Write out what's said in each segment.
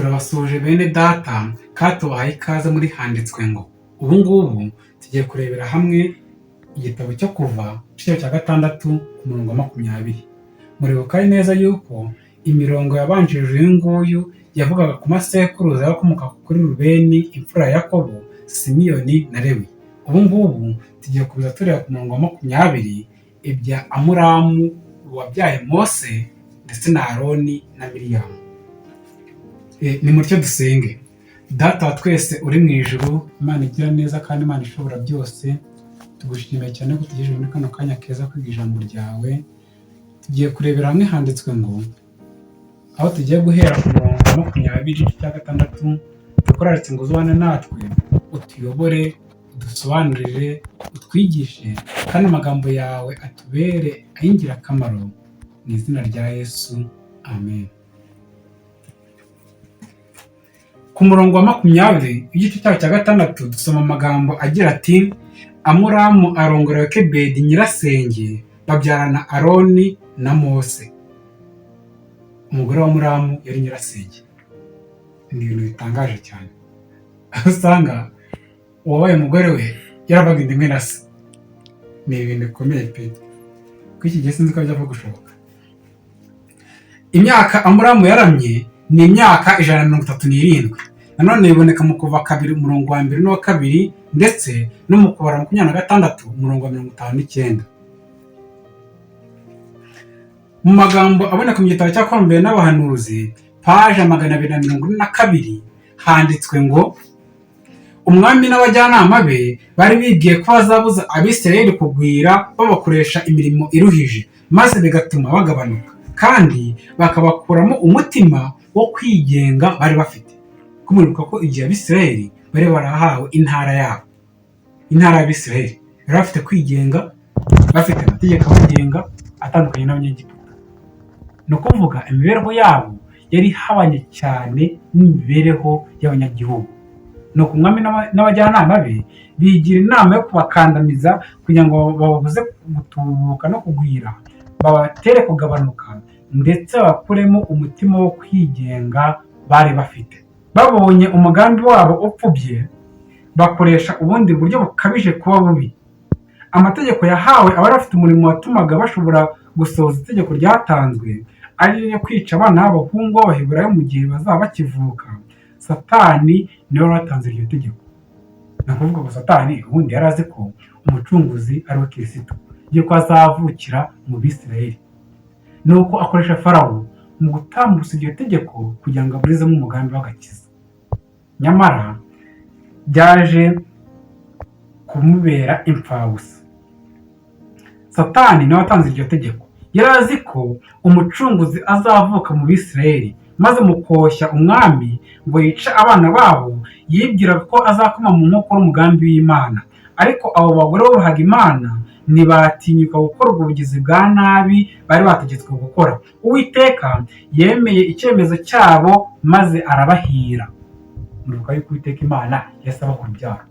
Turabasuhuje bene data kandi tubahaye ikaze muri handitswe ngo. Ubu ngubu tugiye kurebera hamwe igitabo cyo Kuva igice cya 6 ku murongo wa 20. Muribuka neza yuko imirongo yabanjirije uyu nguyu yavugaga ku masekuruza y'abakomoka kuri Rubeni imfura ya Yakobo, Simiyoni na Lewi. Ubu ngubu tugiye kuza tureba ku murongo wa 20 ibya Amuramu wabyaye Mose ndetse na Aroni na Miriyamu. Nimutyo dusenge. Data wa twese uri mu ijuru, Imana igira neza kandi Imana ishobora byose, tugushimiye cyane ko utugejeje muri kano kanya keza kwiga ijambo ryawe. Tugiye kurebera hamwe handitswe ngo, aho tugiye guhera ku murongo wa 20 igice cya 6, tukuraritse ngo uzubane natwe, utuyobore, udusobanurire, utwigishe, kandi amagambo yawe atubere ay'ingirakamaro, mu izina rya Yesu, amen. Ku murongo wa 20 w'igice cyaho cya 6 dusoma amagambo agira ati: Amuramu arongora Yokebedi nyirasenge, babyarana Aroni na Mose. Umugore wa Amuramu yari nyirasenge. Ni ibintu bitangaje cyane, aho usanga uwabaye umugore we yaravaga inda imwe na se. Ni ibintu bikomeye pe, kuri iki gihe sinzi ko byapfa gushoboka. Imyaka Amuramu yaramye ni imyaka 137. Nanone biboneka mu Kuva 2 umurongo wa 1 n'uwa 2, ndetse no mu Kubara 26 umurongo wa 59. Mu magambo aboneka mu gitabo cy'Abakurambere n'Abahanuzi, paje 242, handitswe ngo: Umwami n'abajyanama be bari bibwiye ko bazabuza Abisirayeli kugwira babakoresha imirimo iruhije, maze bigatuma bagabanuka, kandi bakabakuramo umutima wo kwigenga bari bafite. Kumwibuka ko igihe Abisirayeli bari barahawe intara yabo, intara y'Abisirayeli, bari bafite kwigenga, bafite amategeko abagenga atandukanye n'Abanyegiputa. Ni ukuvuga imibereho yabo yari ihabanye cyane n'imibereho y'abanyagihugu. Nuko umwami n'abajyanama be bigira inama yo kubakandamiza kugira ngo bababuze gutubuka no kugwira, babatere kugabanuka, ndetse babakuremo umutima wo kwigenga bari bafite. Babonye umugambi wabo upfubye, bakoresha ubundi buryo bukabije kuba bubi. Amategeko yahawe abari bafite umurimo watumaga bashobora gusohoza itegeko ryatanzwe, ari ryo kwica abana b'abahungu b'Abaheburayo mu gihe bazaba bakivuka. Satani niwe wari watanze iryo tegeko. Ni ukuvuga ngo Satani ubundi yari azi ko umucunguzi ari we Kirisito, yuko azavukira mu Bisirayeli. Nuko akoresha Farawo mu gutambutsa iryo tegeko kugira ngo aburizemo umugambi w'agakiza. Nyamara byaje kumubera imfabusa. Satani niwe watanze iryo tegeko. Yari azi ko umucunguzi azavuka mu Bisirayeli, maze mu koshya umwami ngo yice abana babo, yibwiraga ko azakoma mu nkokora umugambi w'Imana. Ariko abo bagore bubahaga Imana ntibatinyuka gukora ubwo bugizi bwa nabi bari bategetswe gukora. Uwiteka yemeye icyemezo cyabo maze arabahira. Muribuka yuko Uwiteka Imana yahise abaha urubyaro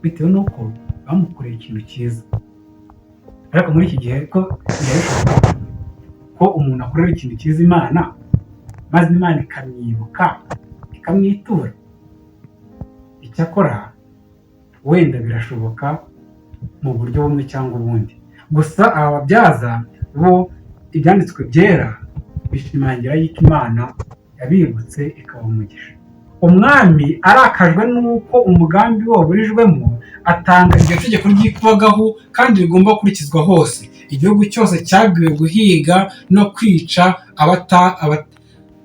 bitewe n'uko bamukoreye ikintu cyiza. Ariko muri iki gihe ko birashoboka ko umuntu akorera ikintu cyiza Imana, maze Imana ikamwibuka ikamwitura? Icyakora wenda birashoboka mu buryo bumwe cyangwa ubundi. Gusa aba babyaza bo ibyanditswe byera bishimangira yuko Imana yabibutse ikabaha umugisha. Umwami arakajwe n'uko umugambi we waburijwemo, atanga iryo tegeko ry'ikubagahu kandi rigomba gukurikizwa hose. Igihugu cyose cyabwiwe guhiga no kwica abata,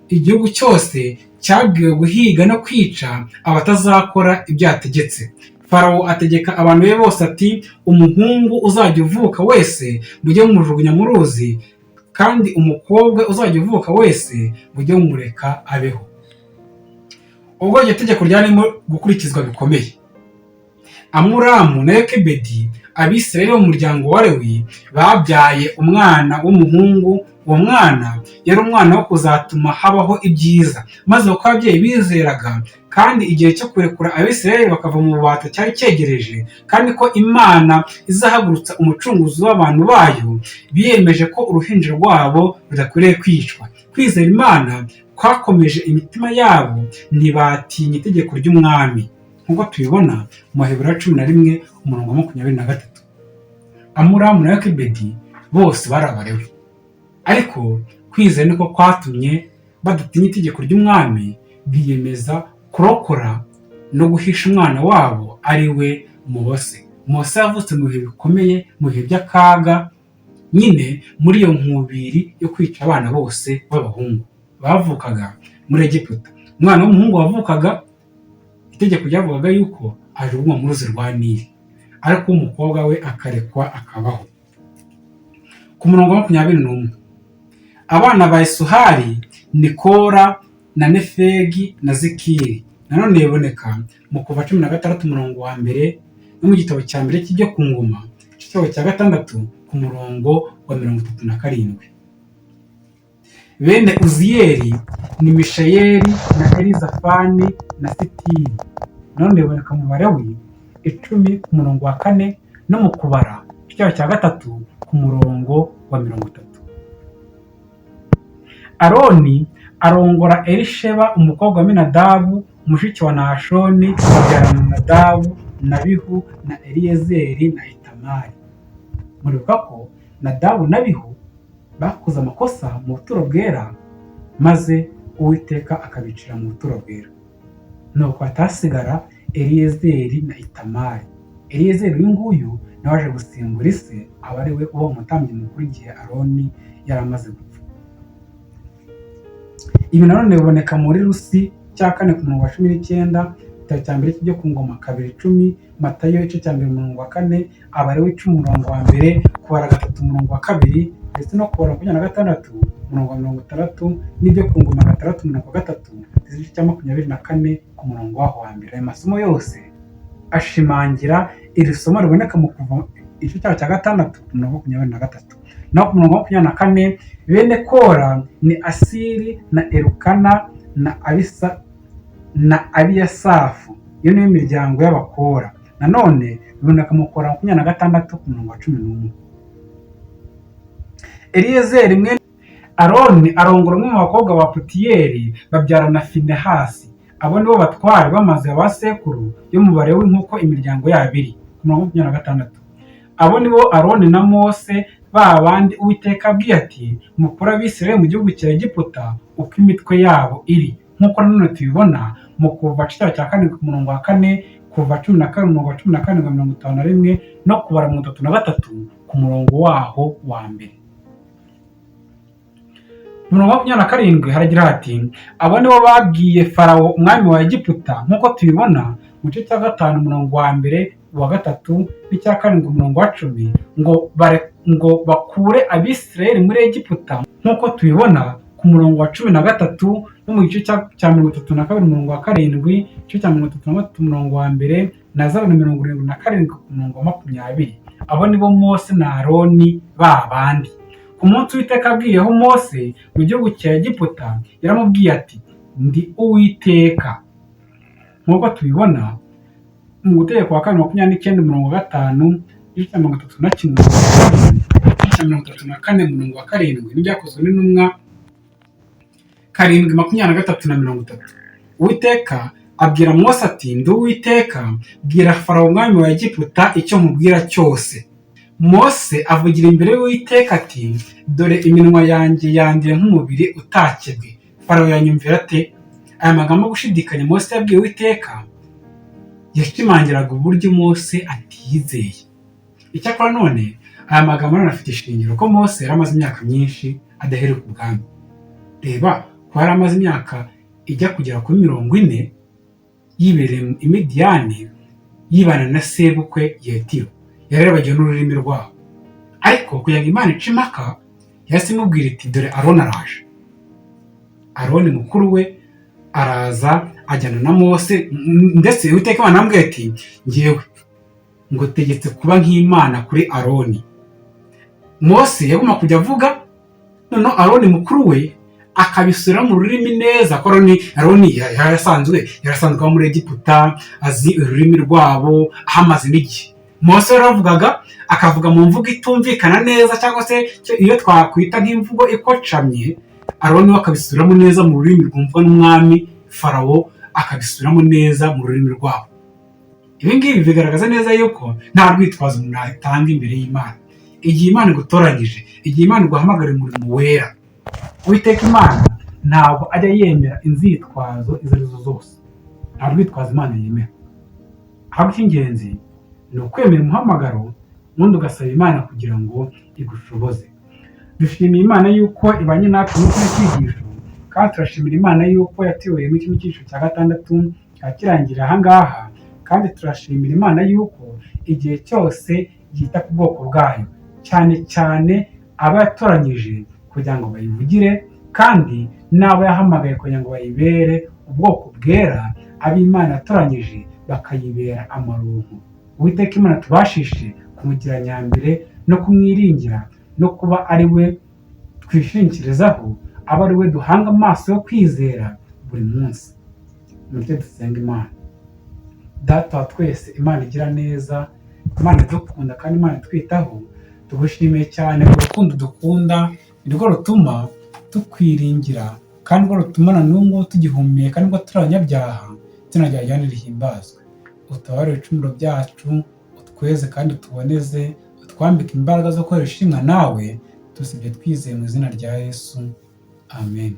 igihugu cyose cyabwiwe guhiga no kwica abatazakora ibyo yategetse. Farawo ategeka abantu be bose ati: umuhungu uzajya uvuka wese mujye mumujugunya mu ruzi, kandi umukobwa uzajya uvuka wese mujye mumureka abeho. Ubwo iryo tegeko ryarimo gukurikizwa bikomeye, Amuramu na Yokebedi, Abisirayeli bo mu muryango wa Lewi, babyaye umwana w'umuhungu. Uwo mwana yari umwana wo kuzatuma habaho ibyiza. Maze kuko ababyeyi bizeraga, kandi igihe cyo kurekura Abisirayeli bakava mu bubata cyari cyegereje, kandi ko Imana izahagurutsa umucunguzi w'abantu bayo, biyemeje ko uruhinja rwabo rudakwiriye kwicwa. Kwizera Imana kwakomeje imitima yabo, ntibatinya itegeko ry'umwami, nk'uko tubibona mu Baheburayo 11 umurongo wa 23. Amuramu na Yokebedi bose bari Abalewi, ariko kwizera niko kwatumye badatinya itegeko ry'umwami, biyemeza kurokora no guhisha umwana wabo ari we Mose. Mose yavutse mu bihe bikomeye, mu bihe by'akaga nyine, muri iyo nkubiri yo kwica abana bose b'abahungu bavukaga muri Egiputa. Umwana w'umuhungu wavukaga, itegeko ryavugaga yuko ajugunywa mu ruzi rwa Nili, ariko umukobwa we akarekwa akabaho. Ku murongo wa 21, abana ba Isuhari ni Kora na Nefegi na Zikiri. Nanone biboneka mu Kuva 16 umurongo wa 1, no mu gitabo cya mbere cy'Ibyo ku Ngoma, igitabo cya 6 ku murongo wa 37. Bene Uziyeli ni Mishayeli na Elizafani na Sitiri. Nanone biboneka mu Balewi 10 ku murongo wa 4, no mu Kubara icyaha cya 3 ku murongo wa 30. Aroni arongora Elisheba umukobwa wa Aminadabu mushiki wa Nahashoni, babyarana Nadabu na Abihu na Eliyezeri na Itamari. Muribuka ko Nadabu na Abihu bakoze amakosa mu buturo bwera, maze Uwiteka akabicira mu buturo bwera. Nuko hatasigara Eliyezeri na Itamari. Eliyezeri uyu nguyu nawe aje gusimbura ise, aba ari we uba umutambyi mukuru igihe Aroni yari amaze gupfa. Ibi nanone biboneka muri Rusi cya 4 ku murongo wa 19, igitabo cya mbere cy'Ibyo ku Ngoma 2:10, Matayo igice cya 1 umurongo wa 4, Abalewi 10 umurongo wa 1, Kubara 3 umurongo wa 2, ndetse no Kubara 26 umurongo wa 60, n'Ibyo ku Ngoma 6 umurongo wa 3, ndetse n'igice cya 24 ku murongo waho wa 1. Aya masomo yose ashimangira iri somo riboneka mu Kuva igice cyaho cya 6 ku murongo wa 23. Naho ku murongo wa 24, bene Kora ni Asiri na Elukana na Abiyasafu. Iyo niyo miryango y'Abakora. Nanone biboneka mu Kubara 26 ku murongo wa 11. Eliyezeri mwene Aroni arongora umwe mu bakobwa ba Putiyeli, babyarana Finehasi. Abo nibo batware b'amazu ya ba sekuru yo mu Balewi nk'uko imiryango yabo iri. Ku murongo wa 26, abo nibo Aroni na Mose, ba bandi Uwiteka abwiye ati: "Mukure Abisirayeli mu gihugu cya Egiputa uko imitwe yabo iri", nk'uko nanone tubibona mu Kuva cyaho cya 7 ku murongo wa 4, Kuva 12 umurongo wa 17 51, no Kubara 33 ku murongo waho wa 1. Ku murongo wa 27 haragira hati: "Abo nibo babwiye Farawo umwami wa Egiputa", nk'uko tubibona mu gice cya 5 umurongo wa 1, uwa 3 n'icya 7 umurongo wa 10, ngo bakure Abisirayeli muri Egiputa, nk'uko tubibona ku murongo wa 13 no mu gice cya 32 umurongo wa 7, igice cya 33 umurongo wa 1, na Zaburi 77 ku murongo wa 20. Abo nibo Mose na Aroni ba bandi. Ku munsi Uwiteka abwiyeho Mose mu gihugu cya Egiputa, yaramubwiye ati: "Ndi Uwiteka", nk'uko tubibona mu Gutegeka kwa kabiri 29 umurongo wa 5, igice cya 31 umurongo wa 7, igice cya 34 umurongo wa 7, n'Ibyakozwe n'Intumwa 7 23 na 30. Uwiteka abwira Mose ati: "Ndi Uwiteka, bwira Farawo umwami wa Egiputa icyo nkubwira cyose." Mose avugira imbere y'Uwiteka ati: "Dore iminwa yanjye yanduye nk'umubiri utakebwe, Farawo yanyumvira ate?" Aya magambo yo gushidikanya Mose yabwiye Uwiteka yashimangiraga uburyo Mose atiyizeye. Icyakora none aya magambo none afite ishingiro ko Mose yari amaze imyaka myinshi adaheruka ubwami. Reba ko yari amaze imyaka ijya kugera kuri 40 yibereye i Midiyani, yibana na sebukwe Yetiro, yarabagiwe n'ururimi rwabo. Ariko kugira ngo Imana ice impaka, yahise imubwira iti: "Dore Aroni araje." Aroni mukuru we araza ajyana na Mose, ndetse Uwiteka Imana aramubwira ati: "Ngewe ngutegetse kuba nk'Imana kuri Aroni." Mose yagomba kujya avuga, noneho Aroni mukuru we akabisubira mu rurimi neza, ko Aroni yarasanzwe aba muri Egiputa, azi ururimi rwabo, ahamaze n'igihe. Mose yaravugaga, akavuga mu mvugo itumvikana neza, cyangwa se iyo twakwita nk'imvugo ikocamye. Aroni we akabisubiramo neza mu rurimi rwumvwa n'umwami Farawo, akabisubiramo neza mu rurimi rwabo. Ibi ngibi bigaragaza neza yuko nta rwitwazo umuntu atanga imbere y'Imana. Igihe Imana igutoranyije, igihe Imana iguhamagara umurimo wera, Uwiteka Imana ntabwo ajya yemera inzitwazo izo ari zo zose. Nta rwitwazo Imana yemera. Ahubwo icy'ingenzi ni ukwemera umuhamagaro, ubundi ugasaba Imana kugira ngo igushoboze. Dushimiye Imana yuko ibanye natwe muri kino cyigisho, kandi turashimira Imana yuko yatuyoboye muri kino cyigisho cya gatandatu cyakirangira aha ngaha. Kandi turashimira Imana yuko igihe cyose yita ku bwoko bwayo, cyane cyane abo yatoranyije kugira ngo bayivugire, kandi n'abo yahamagaye kugira ngo bayibere ubwoko bwera, ab'Imana yatoranyije bakayibera amaronko. Uwiteka Imana tubashishe kumugira nyambere no kumwiringira no kuba ari we twishingikirizaho, aba ari we duhanga amaso yo kwizera buri munsi. Mureke dusenga Imana. Data wa twese, Imana igira neza, Imana idukunda kandi Imana itwitaho, tugushimiye cyane urukundo dukunda, ni rwo rutuma tukwiringira kandi rwo rutuma na n'ubu ngubu tugihumeka nubwo turi abanyabyaha. Izina ryawe ryane rihimbazwe. Utabare ibicumuro byacu, utweze kandi utuboneze, utwambike imbaraga zo gukorera ishimwa nawe. Tusibye twizeye mu izina rya Yesu, amen.